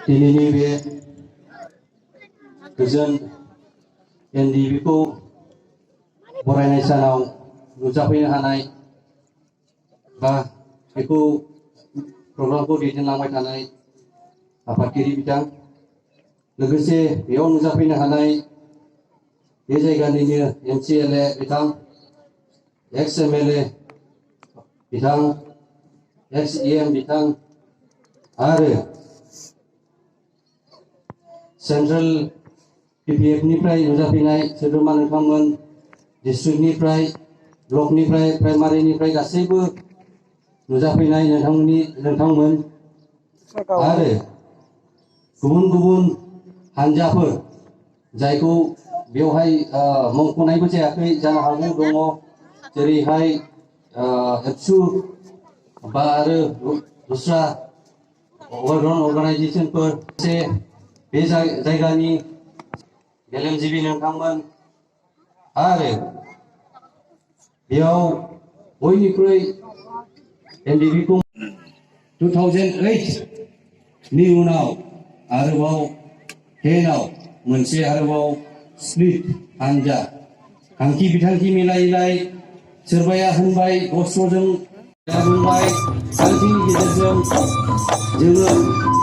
दिनैनि बे गोजोन एनडिबिखौ बरायनाय सानाव नुजाफैनो हानाय बा बेखौ प्रग्रामखौ दैदेनलांबाय थानाय आफादगिरि बिथां लोगोसे बेयाव नुजाफैनो हानाय बे जायगानिनो MCLA बिथां एक्स MLA बिथां एक्स EM बिथां आरो सेंट्रेल PPF निफ्राय नुजाफैनाय सोद्रोमा नोंथांमोन डिस्ट्रिक्टनिफ्राय ब्लकनिफ्राय प्राइमारिनिफ्राय गासैबो नुजाफैनाय नोंथांमोन आरो गुबुन गुबुन हानजाफोर जायखौ बेवहाय मुंख'नायबो जायाखै जानो हागौ दङ जेरैहाय एबसु बा आरो दस्रा अर्गानाइजेशनफोर बे जायगानि मेलेमजिबि नोंथांमोन आरो बेयाव बयनिख्रुइ एनडिबिखौ 2008 नि उनाव आरोबाव 10 आव मोनसे आरोबाव स्प्लिट हानजा थांखि बिथांखि मिलायलाय सोरबाया होनबाय गस्त्रजों बुंबाय थांखिनि गेजेरजों जोङो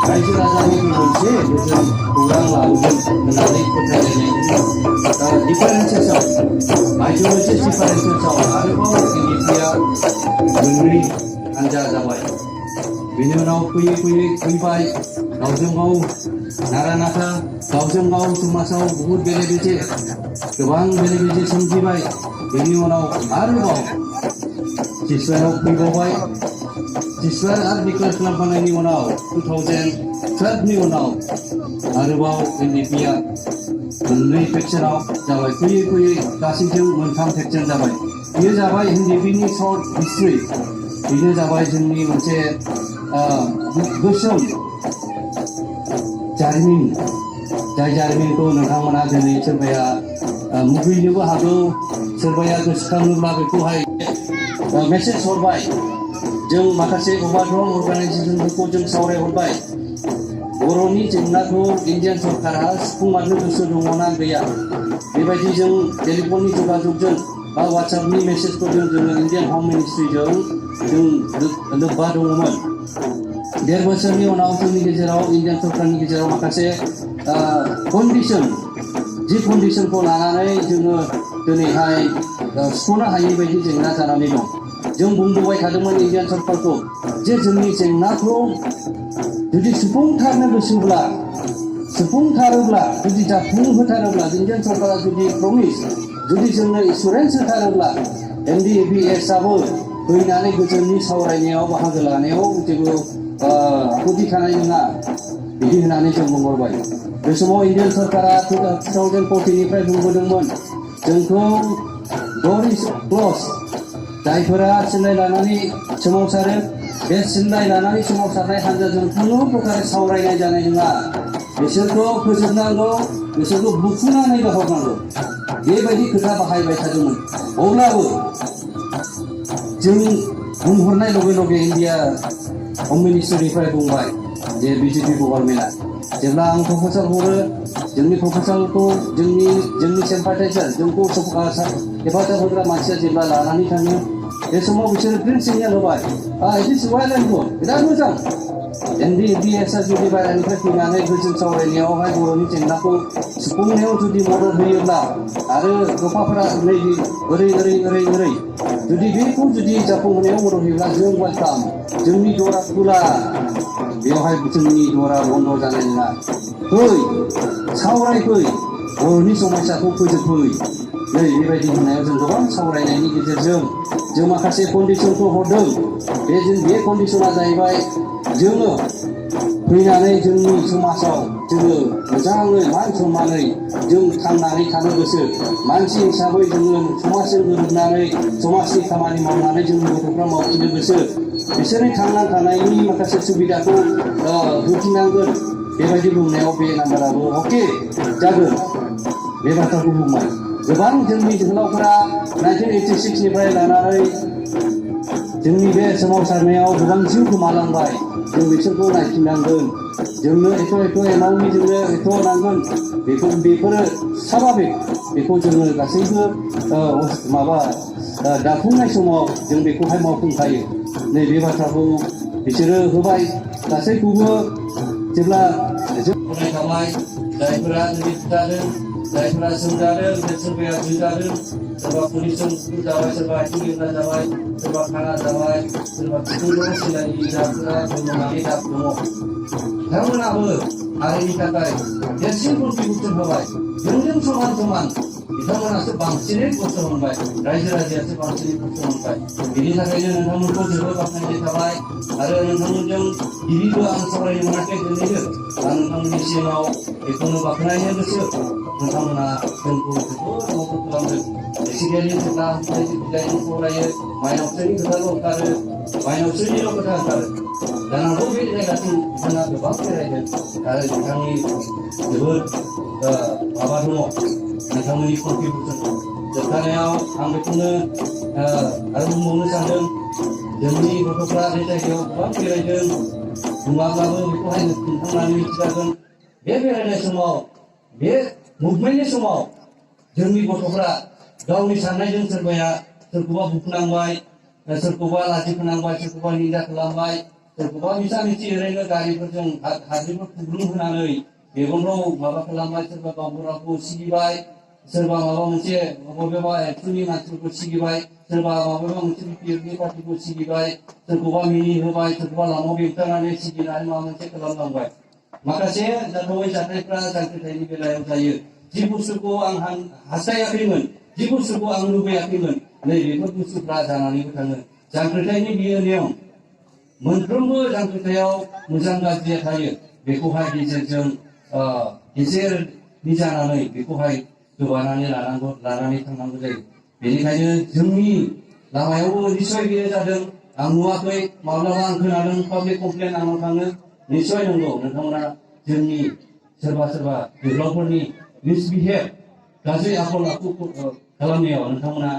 रायजो राजानि मोनसे गोजोन खौरां लाबोगोन होननानै फोथायलायनायनि डिफारेन्सेसआव आइडियोलजिस डिफारेन्सेसआव आरोबाव एनडिपिआ मोननै हानजा जाबाय। बेनि उनाव फैबाय गावजों गाव नारा नाथा गावजों गाव समाजाव बहुद बेले बेजे गोबां बेले बेजे सोमजिबाय। बेनि उनाव आरोबाव जिसुआव फैबावबाय जिसुआ आरो डिक्लेयार खालामखांनायनि उनाव 2012 नि उनाव आरोबाव एनडिपिआ मोननै फेक्सनाव जाबाय फैयै गासैजों मोनथाम फेक्सन जाबाय। बेयो जाबाय एनडिपिनि शर्ट हिस्ट्रि बेनो जाबाय जोंनि मोनसे गोसोम जारिमिन जाय जारिमिनखौ नोंथांमोना दिनै सोरबाया मुगैनोबो हागौ सोरबाया गोसोखाङोब्ला बेखौहाय मेसेज हरबाय जों माखासे अभारग्राउन्ड अर्गानाइजेशनफोरखौ जों सावरायहरबाय बर'नि जेंनाखौ इन्डियान सरकारा सुफुंमारनो गोसो दङना गैया बेबायदि जों टेलिफननि जगाजगजों बा वाट्सएपनि मेसेजफोरजों जोङो इन्डियान हम मिनिस्ट्रिजों जों लोब्बा दङमोन। 1.5 बोसोरनि उनाव जोंनि गेजेराव इन्डियान सरकारनि गेजेराव माखासे कन्डिशन जि कन्डिशनखौ लानानै जोङो दिनैहाय सुफुंनो हायै बायदि जेंना जानानै दं। जों बुंबोबाय थादोंमोन इन्डियान सरकारखौ जे जोंनि जेंनाखौ जुदि सुफुंथारनो गोसोब्ला सुफुंथारोब्ला जुदि जाफुंहोथारोब्ला इन्डियान सरकारा जुदि प्रमिस जुदि जोंनो एसुरेन्स होथारोब्ला NDBSआबो फैनानै गोजोननि सावरायनायाव बाहागो लानायाव जेबो आपत्ति थानाय नङा बिदि होननानै जों बुंहरबाय। बे समाव इन्डियान सरकारा 2014 निफ्राय बुंबोदोंमोन जोंखौ डोर इज क्लोज जायफोरा सिलाइ लानानै सोमावसारो बे सिलाइ लानानै सोमावसारनाय हानजाजों खुनु प्रकारे सावरायनाय जानाय नङा बिसोरखौ फोजोबनांगौ बिसोरखौ बुखुनानै हरनांगौ बेबायदि खोथा बाहायबाय थादोंमोन। अब्लाबो जों बुंहरनाय लगे लगे इन्डिया हम मिनिस्ट्रिनिफ्राय बुंबाय जे BJP गभर्नमेन्टआ जेब्ला आं प्रप'जाल हरो जोंनि प्रप'जालखौ जोंनि सिम्पाथाइजार जोंखौ हेफाजाब होग्रा मानसिया जेब्ला लानानै थाङो बे समाव बिसोरो ग्रिन सिगनेल होबाय इट इज वाइलेन्ट बिराद मोजां NDBSआ जुदि बायरानिफ्राय फैनानै गोजोन सावरायनायावहाय बर'नि जेंनाखौ सुफुंनायाव जुदि मदद होयोब्ला आरो दफाफोरा ओरै जुदि बेखौ जुदि जाफुंहोनायाव मदद होयोब्ला जों वेलकाम जोंनि दरा खुला बेवहाय जोंनि दरा बन्द जानाय नङा फै सावरायफै बर'नि समस्याखौ फोजोबफै नै बेबायदि होननायाव जों गोबां सावरायनायनि गेजेरजों जों माखासे कन्डिशनखौ हरदों। बे कन्डिशना जाहैबाय जोङो फैनानै जोंनि समाजाव जोङो मोजाङै मान सन्मानै जों थांनानै थानो गोसो मानसि हिसाबै जोङो समाजजों गोरोबनानै समाजनि खामानि मावनानै जोंनि गथ'फ्रा मावफिननो गोसो बिसोरनि थांनानै थानायनि माखासे सुबिदाखौ होफिननांगोन बेबायदि बुंनायाव बे नाम्बाराबो अके जागोन बे बाथ्राखौ बुंबाय। गोबां जोंनि जोहोलावफोरा 1986 निफ्राय लानानै जोंनि बे सोमावसारनायाव गोबां जिउ गोमालांबाय जों बिसोरखौ नायफिननांगोन जोंनो एथ' एमाउन्टनि जोंनो एथ' नांगोन बेफोरो स्वाभाबिक बेखौ जोङो गासैबो माबा दाफुंनाय समाव जों बेखौहाय मावफुंखायो नैबे बाथ्राखौ बिसोरो होबाय गासैखौबो जेब्ला जों फरायखाबाय जायफोरा रिलिफ जादों जायफोरा सोमजादों सोरबाया जुजादों सोरबा पुलिसजों जाबाय सोरबा आथिं लेंना जाबाय सोरबा खाना जाबाय सोरबा बिखुंजों सिलायनि जाफोरा बुंनानै दाब दङ बिथांमोनाबो हारिनि थाखाय देरसिन कन्ट्रिबिउसन होबाय जोंजों समान समान बिथांमोनासो बांसिनै खस्थ' मोनबाय रायजो राजायासो बांसिनै खस्थ' मोनबाय बेनि थाखायनो नोंथांमोनखौ जोबोद बाख्नायनाय थाबाय आरो नोंथांमोनजों गिबिबो आं सावरायनो मोनाखै दिनैनो आं नोंथांमोननि सिगाङाव बेखौनो बाख्नायनो गोसो नोंथांमोना जोंखौ जोबोद मदद खालामदों बेसिकेलि जेब्ला बिदायनि सावरायो माइनावसोनि खोथाल' ओंखारो माइनावसोनिल' खोथा ओंखारो जानांगौ बे जायगाथिं बिथाङा गोबां बेरायदों आरो बिथांनि जोबोद माबा दङ नोंथांमोननि कन्ट्रिबिउसन जोबथानायाव आं बेखौनो आरो बुंबावनो सानदों जोंनि गथ'फ्रा बे जायगायाव गोबां बेरायदों नङाब्लाबो बेखौहाय नोंथांमोना मिथिजागोन बे बेरायनाय समाव बे मुभमेन्टनि समाव जोंनि गथ'फ्रा गावनि साननायजों सोरबाया सोरखौबा बुखुनांबाय सोरखौबा लाजि फोनांबाय सोरखौबा निन्दा खालामबाय सोरखौबा मिसा मिथि ओरैनो गारिफोरजों हाद्रिफोर खुग्लुं होनानै मेगनफ्राव माबा खालामबाय सोरबा गावबुराखौ सिगिबाय सोरबा माबा मोनसे बबेबा एक्सुनि मानसिफोरखौ सिगिबाय सोरबा माबेबा मोनसे बिपिएफनि पार्टिखौ सिगिबाय सोरखौबा मिनि होबाय सोरखौबा लामायाव बेंथानानै सिगिनानै माबा मोनसे खालामलांबाय माखासे जाथावै जाथायफ्रा जांख्रिथायनि बेलायाव जायो जि बुस्थुखौ आं हास्थायाखैमोन जि बुस्थुखौ आं लुबैयाखैमोन नै बेफोर बुस्थुफ्रा जानानैबो थाङो जांख्रिथायनि बियो नियम मोनफ्रोमबो जांख्रिथायाव मोजां गाज्रिया थायो बेखौहाय गेजेरजों गेजेरनि जानानै बेखौहाय गोबानानै लानानै थांनांगौ जायो बेनिखायनो जोंनि लामायावबो निस्सय बेयो जादों आं नुवाखै माब्लाबा आं खोनादों पाब्लिक कमप्लेन आंनाव थाङो निस्सय नंगौ नोंथांमोना जोंनि सोरबा जोहोलावफोरनि मिसबिहेभ गाज्रि आखल आखु खालामनायाव नोंथांमोना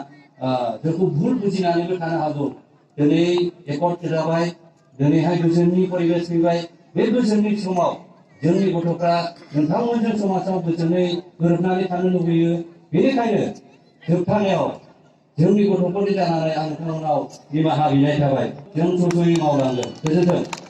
जोंखौ भुल बुजिनानैबो थानो हागौ दिनै एकर्ड जाबाय दिनैहाय गोजोननि परिबेश फैबाय बे गोजोननि समाव जोंनि गथ'फ्रा नोंथांमोनजों समाजाव गोजोनै गोरोबनानै थानो लुबैयो बेनिखायनो जोबथानायाव जोंनि गथ'फोरनि जानानै आं नोंथांमोनाव निमाहा बिनाय थाबाय जों ज'यै मावलांगोन गोजोन्थों।